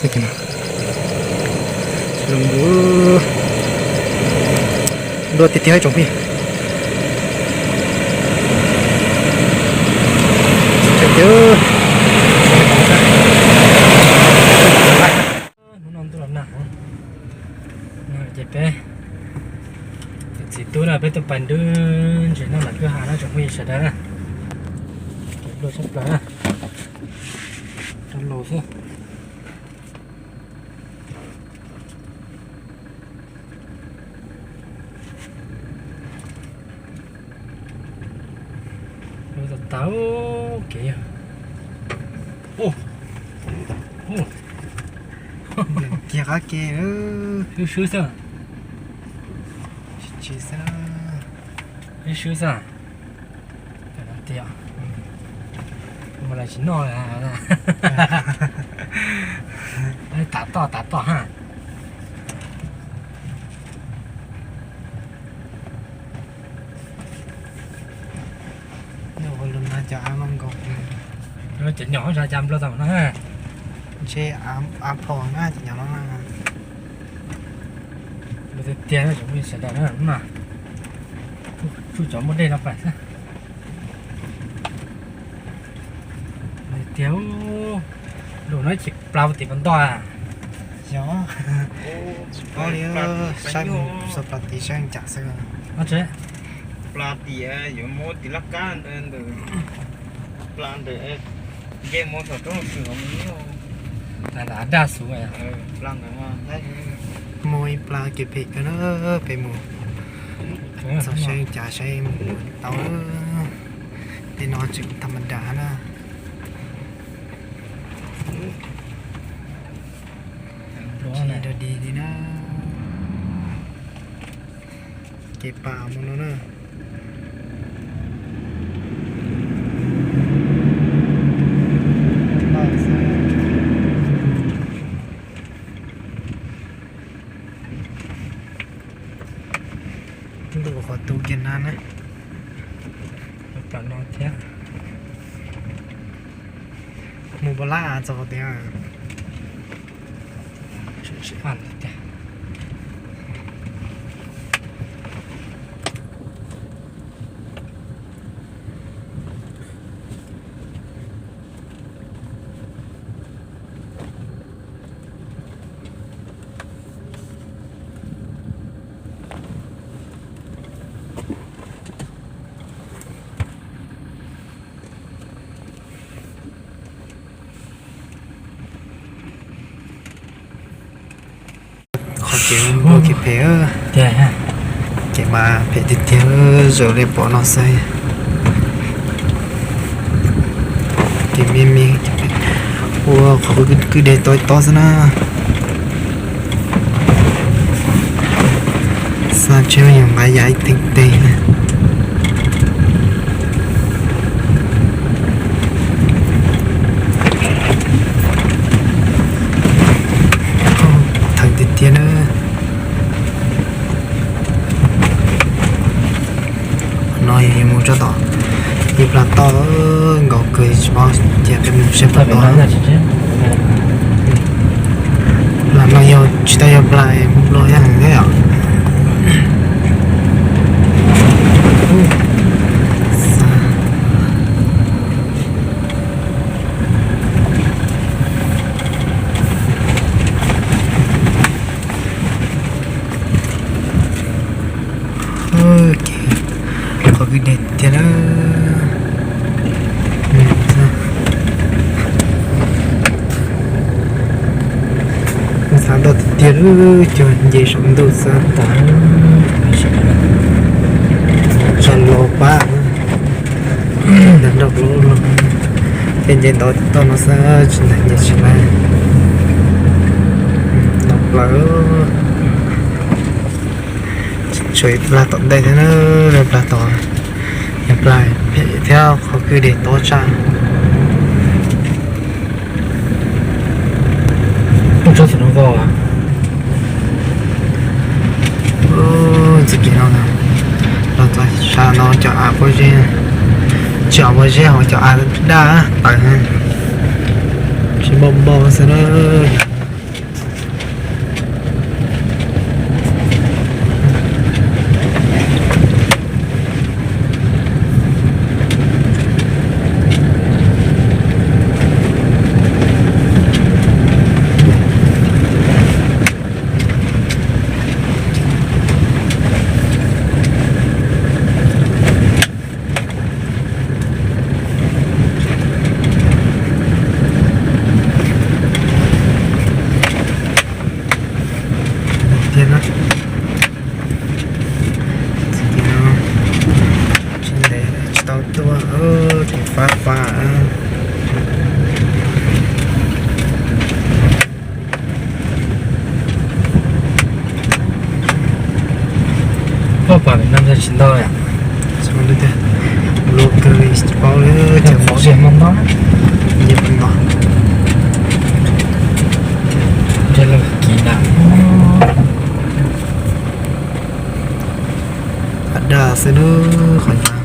Los npus dua tiag tiag tsoom phooj ywg. Hnub no ntuj los nag, ces peb tus txiv tub no peb tuaj pais nrub ntses noj ntawm kwj ha no tsoom phooj ywg sawv daws na. Dua tshaj plaws na, rau los xwb. Lub tau tau kev yog. Kiag qab ke. Swb swb xwb. Tsis tsis xwb. Swb swb xwb. Tias mus los tsis noj. Tav toj tav toj ha. Cov av mas nkaus. Cov nyom hauv zos cas nplua tau no ha. Ntshe av phom na cov nyom no na. Nplua tiag tiag na tsoom phooj ywg sawv daws na. Tsuj cov muaj dej no pais xwb. Tiag, lus no ces plas tim pas ntoj. Yog, paub li, saib mus xav plas tim saib cas xwb. Plas tim yuav muab tim laj kab ntawd, plas ntawd nce mus saum roob Los Tsuas mus nyob. Daj xus. Muaj ib plas kev phem kawg na, peb mus txog saib cas saib mus tau. Tej no tseem tham ma das na. Dog dig li na. Kev pam mus no na. Ntuj qhov tu kiag na na. Pam no thiab. Mus pom lab txog tias. Qhov kev ua kev phem, kev mas phem tiag tiag, zoo li pom no xwb. Kev me me, ua qhov kwj deg tob tob xwb na. Xa tsheb yog nqa yam ib teev teg. Thawm tiag tiag na. No yog mus tso tom ib plag toj nkaus kawg tsis paub, cia peb mus saib plag toj. Plag no yog tsis tau yog plag mus dua yam thiab yom. Qhov kwj deg tiag na. Xav ntau tiag tiag, cog nce saum ntuj xwb. Tsa los pab ntawm nrog lub no, tej nce ntau toj no xwb, tsis ntawd nce tsis laib. Ntau plaws. Tshuav ib plag tom ntej thiab na, plag tom, yog plag phem thiab qhov kwj deg tob tshaj. Txoj kev no los txog sab no cov av pob zeb, tsis av pob zeb hos cov av daj tawv, tsis npau npau xwb na. Pom Vietnam tsis ntau. Lub kawg paub lawm, cov qhov tias hmo nto, nce hmo nto. Nce los kiv nta. Qhov daj xwb lub qhov ntawd.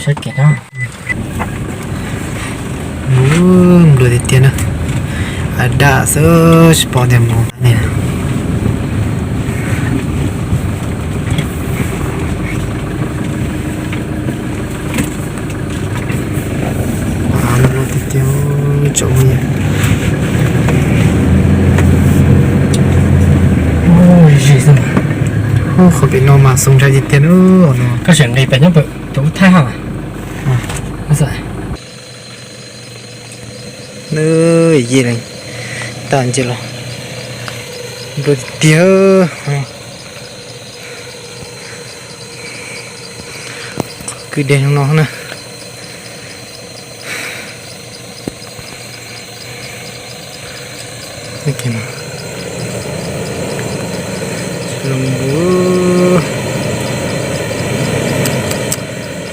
Saib kev na. Ub, nplua tiag tiag na. Qhov daj xwb tsis paub tias mus ne. Av, nplua tiag tiag, tsaus ntuj. Zis xwb. Ub, qhov pem no mas xoo ntshai tiag tiag no. Koj sim nqis pem nyob pem tus ub thaij ha. Nws yig leej tag nce los nplua tiag tiag. Qhov kwj deg no na.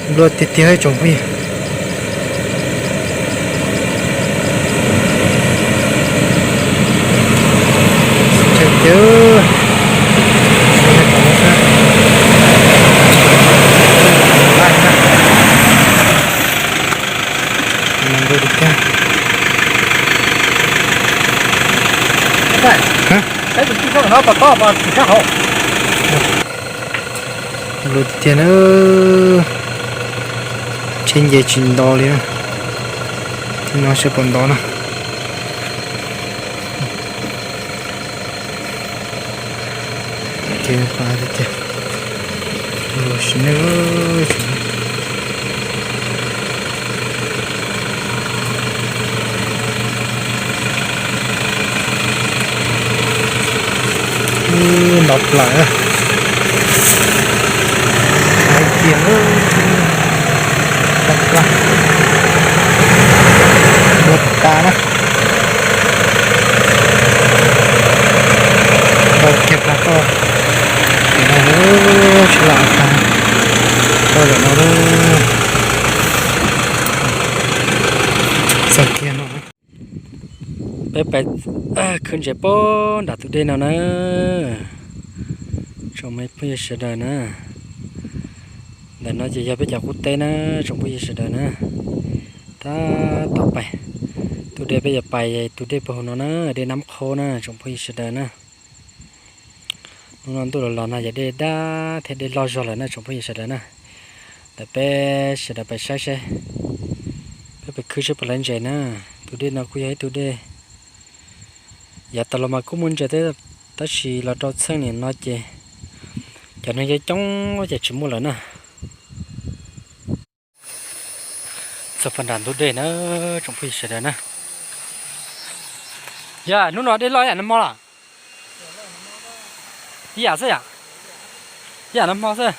Nplua tiag tiag tsoom phooj ywg. Nplua tiag tiag na. Tsheb nce tsis nto li na. Tib no seb puas nto na. Kev qab tiag tiag. Los sim neej. Ub, nto plaws. Hais tias nto plaws. Nto tas na. Tau kiag plag toj. Tsis lam tag toj lawm no. Txog kiag no. Peb pais khwb ntses puag nram tus dej no na. Tsoom phooj ywg sawv daws na. Ntawm no ces yog peb cov qub teb na, tsoom phooj ywg sawv daws na. Tab tom pais. Tus dej peb yuav pais tus dej puag hauv no na, dej Nab Qhub na, tsoom phooj ywg sawv daws na. Hnub no ntuj los los no yog dej daj thiab dej loj zog lawm na tsoom phooj ywg sawv daws na. Ntawm peb sawv daws pais saib seb, peb pais khwb seb puas lawv ntses na. Tus dej no kuj yog ib tug dej yav tas los mas kuj muaj ntses thiab, tab sis los rau txheej nim no ces cov neeg coob coob ces tsis muaj lawm na. Txog puag nram ntug dej na, tsoom phooj ywg sawv daws na. Yog hnub no dej loj ib yam nag hmo los? Ib yam xwb yom? Ib yam nag hmo xwb.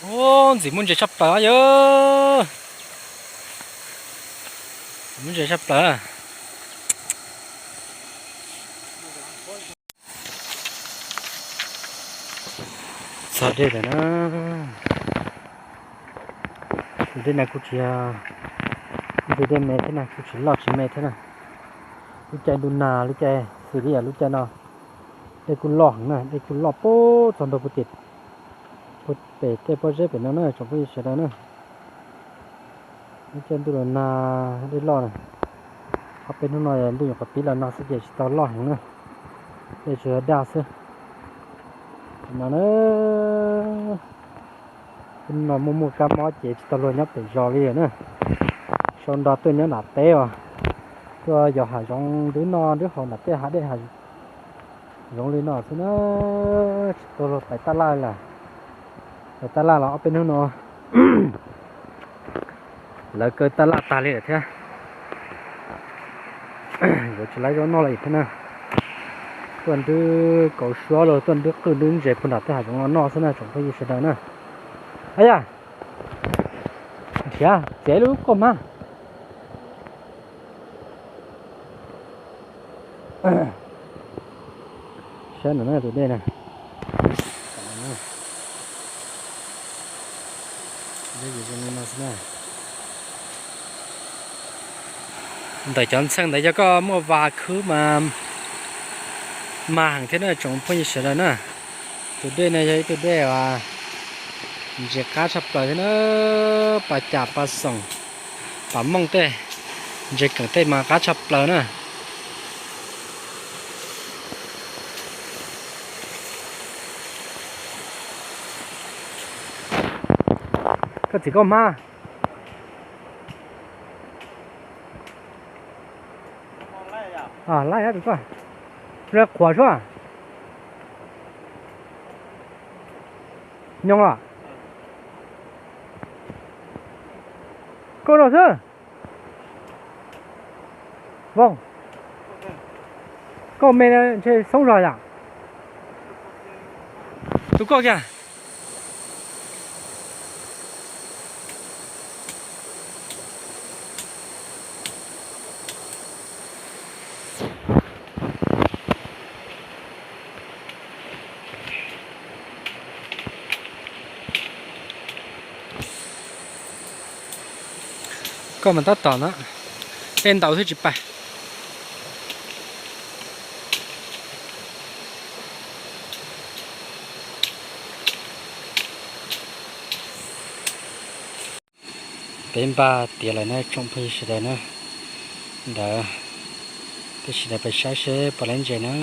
Ub, ntxim muaj ntses tshaj plaws yom. Muaj ntses tshaj plaws. Txog dej lawm na. Tus dej no kuj tsis yog ib tug dej me thiab na, kuj tsis loj tsis me thiab na. Lub caij ntuj nag, lub caij xws li yam lub caij no, dej kuj loj heev na, dej kuj loj puag txog ntua puag tim, puag pem tej pob zeb pem no na tsoom phooj ywg sawv daws na. Lub caij ntuj los nag dej loj na. Ob peb hnub no ntuj nyuam qhuav pib los nag xwb ces tsis tau loj heev na, dej tsuas yog daj xwb. No na, hnub no muaj muaj kab mob ces tsis tau luag nyob pem zos li lawm na. Sau nto tuaj nyob nram teb os, tuaj yos hav zoov nrwb noj nrwb haus nram tej hav dej hav zoov li no xwb na. Tsis tau luag pais tab laj lawm. Pais tab laj los ob peb hnub no lawv kaw tab laj tag li lawm thiab. Yuav tsis laib zaub noj li thiab na. Tuaj nrwb kauv suab los tuaj nrwb qwj nrwb ntses puag nram tej hav zoov los noj xwb na tsoom phooj ywg sawv daws na. Ab yam, nrhiav txiav ib lub kauj hmab. Saib no na tus dej na. Ntawm cov ntxheej ntawd yog koj muaj vas khwb mas mag heev thiab na tsoom phooj ywg sawv daws na. Tus dej no yog ib tug dej uas ntses qab tshaj plaws thiab na, pas cas pas xoom, pas mooj tej, ntses keem tej mas qab tshaj plaws na. Koj txiv koj hmab. Laij tus koj, lawv qhuav suab. Nyob los? Koj no xwb. Voos, koj me ntshe xoob zog yom? Tus koj kiag. Koj mas tab tom na, dej ntau xwb tsis pais. Peb npaj tiav lawm na tsoom phooj ywg sawv daws na. Ntawd, peb sawv daws pais saib seb puas laib ntses na.